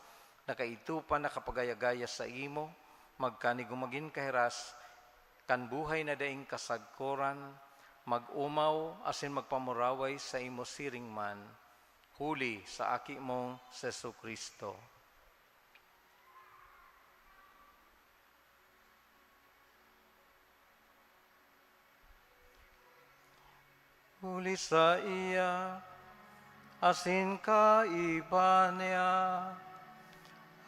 na kaidto pa nakapagaya-gaya saimo, magkanigo magin kahiras kan buhay na daing kasagkoran, mag-omaw asin magpamuraway saimo siring man, huli sa Aki mong si Jesu-Cristo. Huli saiya, asin kaiba niya,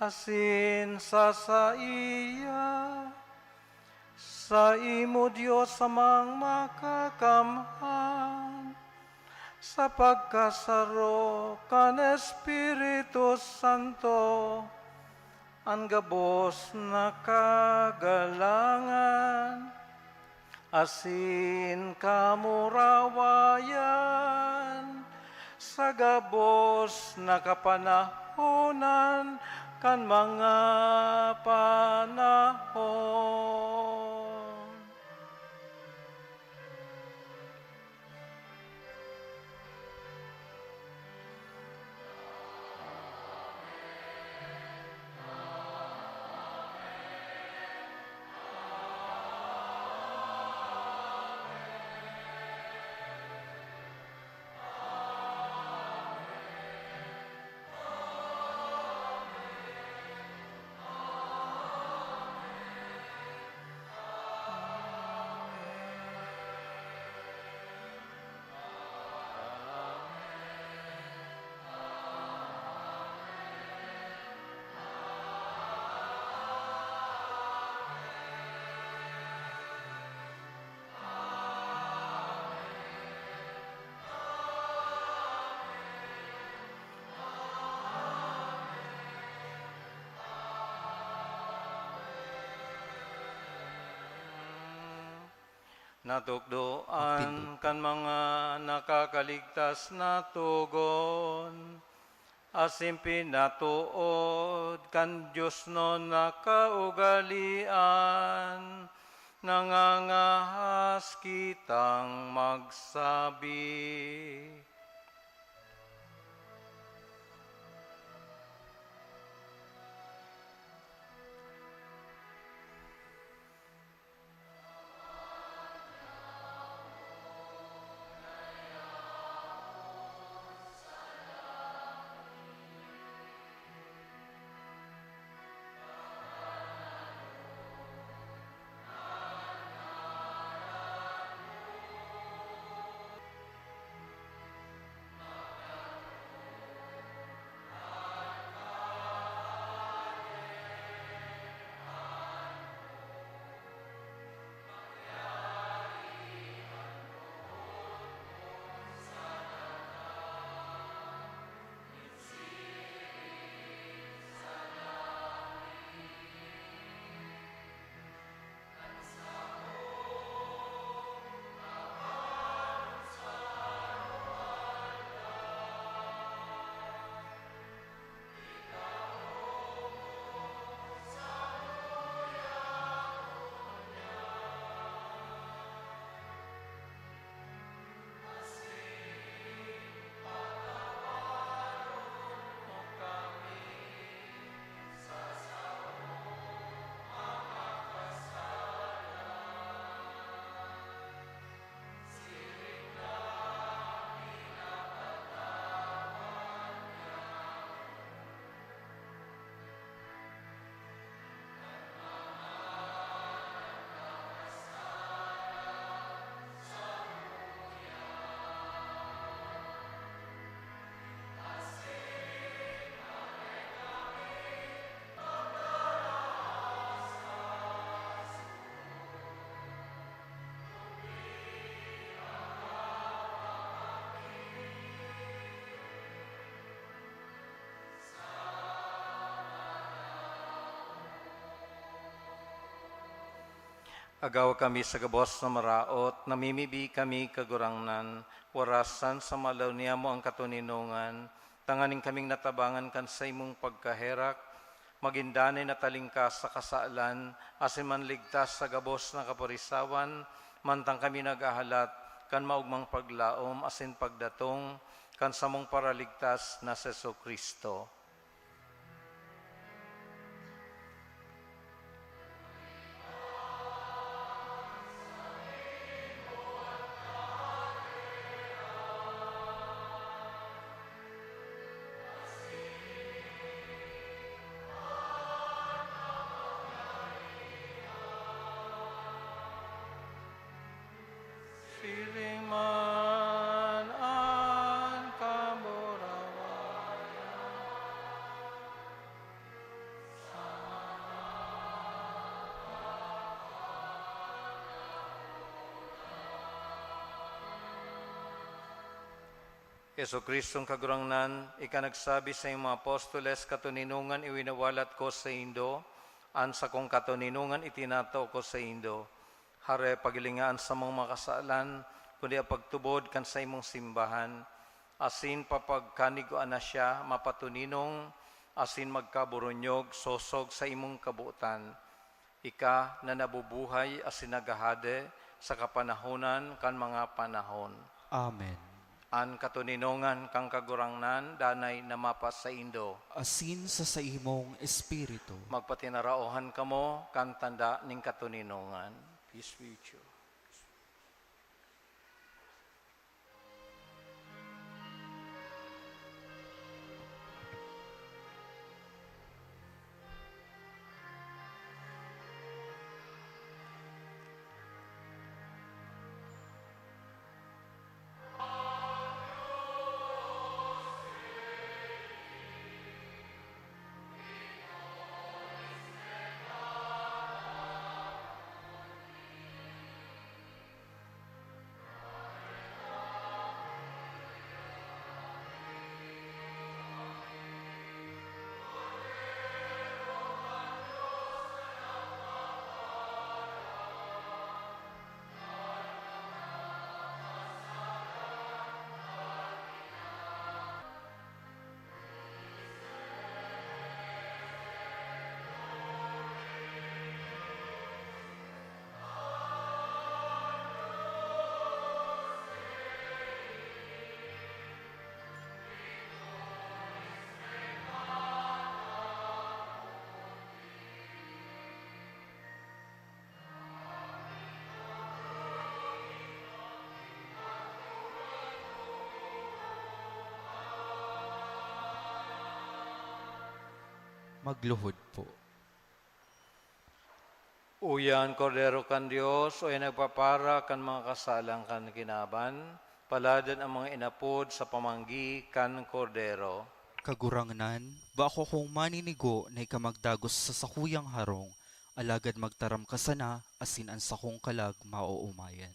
asin sa saiya, saimo, Dios Amang Makakamhan, sa pagkasaro kan Espiritu Santo, an gabos na kagalangan asin kamurawayan sa gabos na kapanahonan kan mga panahon. Natukdoan kan mga nakakaligtas na togon, asin pinatood kan diosnon na kaugalean, nangangahas kitang magsabi. Agawa kami sa gabos na maraot, namimibi kami, Kagurangnan, warasan sa malaw niyamo ang katoninongan, tanganing kaming natabangan kan saimong pagkaherak, magin danay na talingkas sa kasalan, asin manligtas sa gabos na kaparisawan, mantang kami naghahalat kan maogmang paglaom asin pagdatong kan samong Paraligtas na si Jesu-Cristo. Siring man an kamurawayan. Jesu-Cristong Kagurangnan, ika nagsabi sa iyong mga apostoles, "Katoninongan iwinawalat ko saindo, an sakong katoninongan itinatao ko saindo." Hare, paghilinga an samong mga kasalan, kundi an pagtubod kan saimong simbahan, asin papagkanigua na siya mapatoninong asin magkaburunyog sosog sa imong kabotan, ika na nabubuhay asin naghahade sa kapanahonan kan mga panahon. Amen. An katoninongan kan Kagurangnan danay na mapasaindo. Asin sa saimong espiritu. Magpatinaraohan kamo kan tanda nin katoninongan. Peace be with you. Magluhod po. Uya an Kordero kan Dios, uya nagpapara kan mga kasalan kan kinaban, paladan ang mga inapod sa pamanggi kan Kordero. Kagurangnan, bako kong maninigo na ika magdagos sa sakuyang harong, alagad magtaram ka sana asin an sakong kalag maoomayan.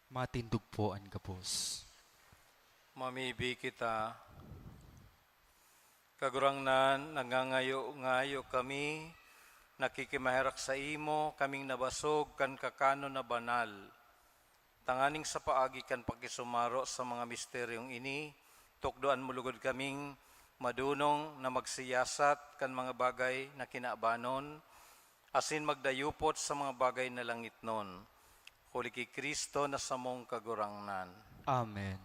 Matindog po an gabos. Mamibi kita. Kagurangnan, nagngangayo-ngayo kami, nakikimaherak saimo, kaming nabasog kan kakanon na banal. Tanganing sa paagi kan pakisumaro sa mga misteryong ini, tukdoan mo lugod kaming madunong na magsiyasat kan mga bagay na kinabanon, asin magdayupot sa mga bagay na langitnon. Huli ki Cristo na samong Kagurangnan. Amen.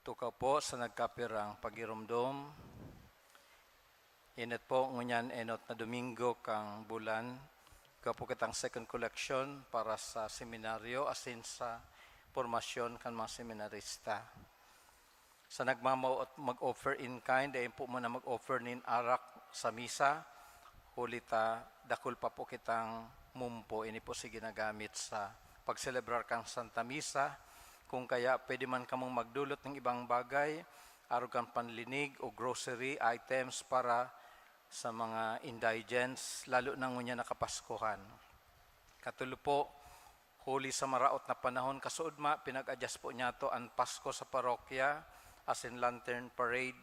Tukaw po sa nagkapirang pagiromdom. Inot po, ngunyan enot na Domingo kan bulan. Igwa po kitang second collection para sa seminaryo asin sa pormasyon kan mga seminarista. Sa nagmamao at mag-offer in kind, dai po muna mag-offer nin arak sa misa, huli ta dakul pa po kitang mumpo. Ini po si ginagamit sa pagselebrar kan Santa Misa. Kung kaya, pwede man kamong magdulot nin ibang bagay, arog kan panlinig o grocery items para sa mga indigents, lalo na ngunyan na Kapaskuhan. Katulo po, huli sa maraot na panahon, kasuodma, pinag-adyas po niyato an Pasko sa parokya, asin lantern parade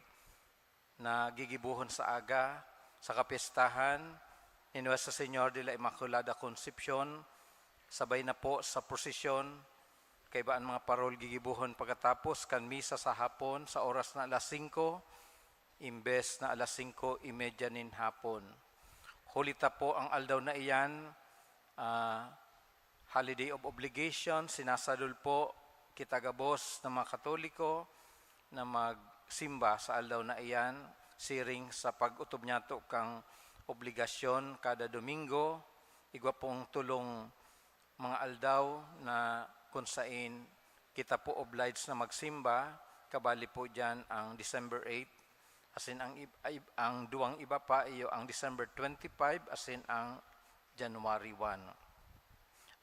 na gigibohon sa aga, sa kapyestahan ni Nuestra Señora de la Inmaculada Concepcion, sabay na po sa prosesyon, kaiba an mga parol gigibohon pagkatapos kan misa sa hapon sa oras na alas singko, imbes na alas singko y media nin hapon. Huli ta po, ang aldaw na iyan, ah, holiday of obligation, sinasadol po kita gabos na mga Katoliko na magsimba sa aldaw na iyan, siring sa pag-otob niyato kan obligasyon kada Domingo. Igwa pong tolong mga aldaw na kun sain kita po obliged na magsimba, kabali po diyan ang December eight, asin ang ib-, ay, ang duwang iba pa, iyo ang December twenty-five, asin ang January one.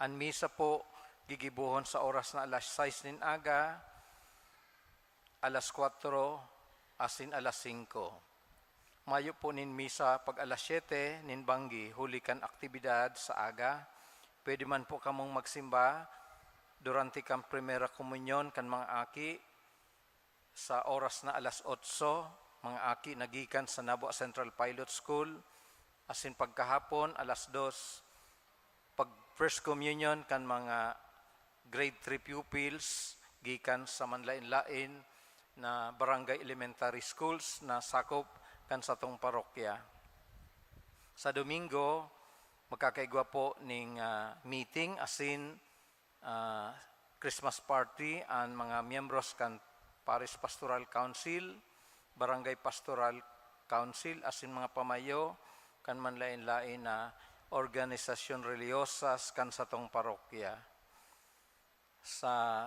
An misa po gigibohon sa oras na alas sais nin aga, alas kwatro, asin alas singko. Mayo po nin misa pag alas siyete nin banggi, huli kan aktibidad sa aga. Pwede man po kamong magsimba durante kan Primera Komunyon kan mga aki sa oras na alas otso, mga aki na gikan sa Nabua Central Pilot School, asin pagkahapon, alas dos, pag First Communion kan mga grade three pupils gikan sa manlaen-laen na barangay elementary schools na sakop kan satong parokya. Sa Domingo, magkakaigwa po ning, ah, meeting asin, ah, Christmas party an mga miyembros kan Parish Pastoral Council, Barangay Pastoral Council, asin mga pamayo kan manlaen-laen na organisasyon relihiyosas kan satong parokya. Sa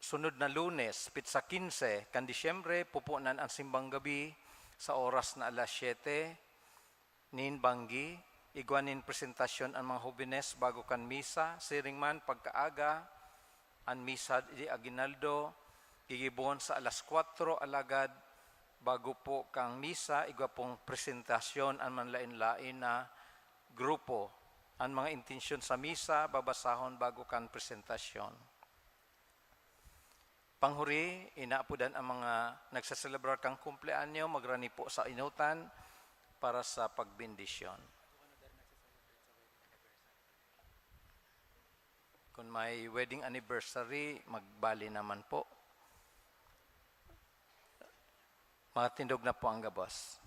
sunod na Lunes, petsa quince kan Disyembre, pupunan an simbang gabi sa oras na alas siyete nin banggi. Igwa nin presentasyon an mga hobenes bago kan misa. Siring man, pagkaaga, an misa di aguinaldo gigibohon sa alas kwatro, alagad bago po kan misa, igwa pong presentasyon an manlaen-laen na grupo. An mga intensyon sa misa babasahon bago kan presentasyon. Panghuri, inaapodan ang mga nagseselebrar kan kumpleanyo, magrani po sa enotan para sa pagbendisyon. Kung may wedding anniversary, magbali naman po. Matindog na po ang gabos.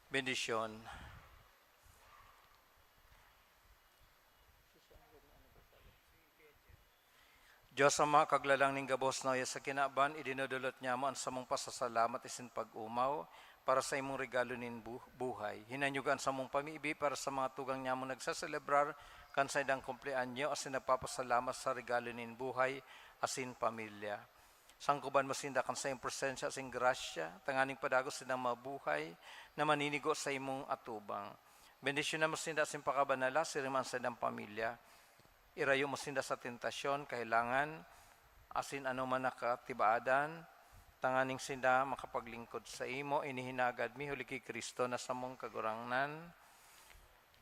Bendisyon. Dios Ama, Kaglalang nin gabos na uya sa kinaban, idinodolot nyamo an samong pasasalamat asin pag-omaw para sa imong regalo nin bu-, buhay. Hinanyog an samong pamibi para sa mga tugang nyamong nagseselebrar kan saindang kumpleanyo asin nagpapasalamat sa regalo nin buhay asin pamilya. Sangkoban mo sinda kan saiyang presensya asin grasya, tanganing padagos sindang mabuhay na maninigo sa imong atubang. Bendisyonan mo sinda asin pakabanala, siring man sa saindang pamilya. Irayo mo sinda sa tentasyon, kahelangan, asin anoman na katibaadan, tanganing sinda makapaglingkod saimo. Ini hinagad mi huli ki Cristo na samong Kagurangnan.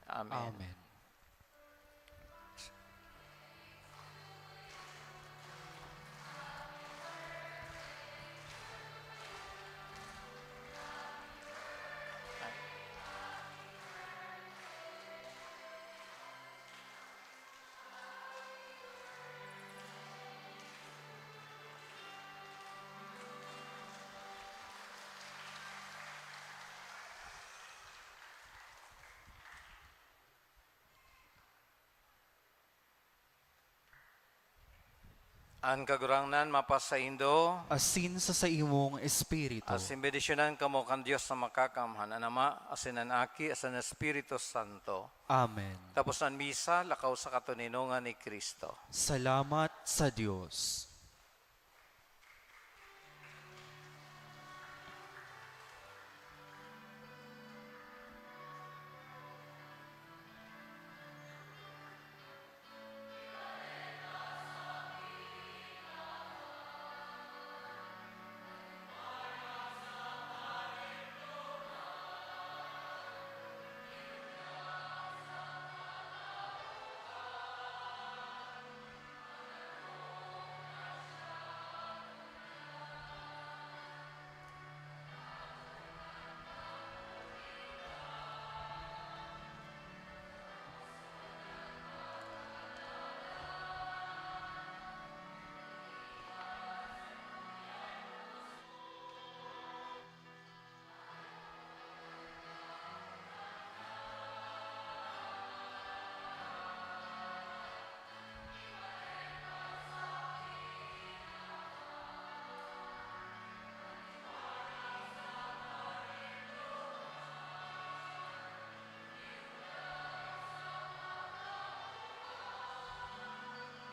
Amen. Amen. An Kagurangnan mapasaindo. Asin sa saimong espiritu. Asin bendisyonan kamo kan Dios na Makakamhan, an Ama, asin an Aki, asin an Espiritu Santo. Amen. Tapos an misa, lakaw sa katoninongan ni Cristo. Salamat sa Dios.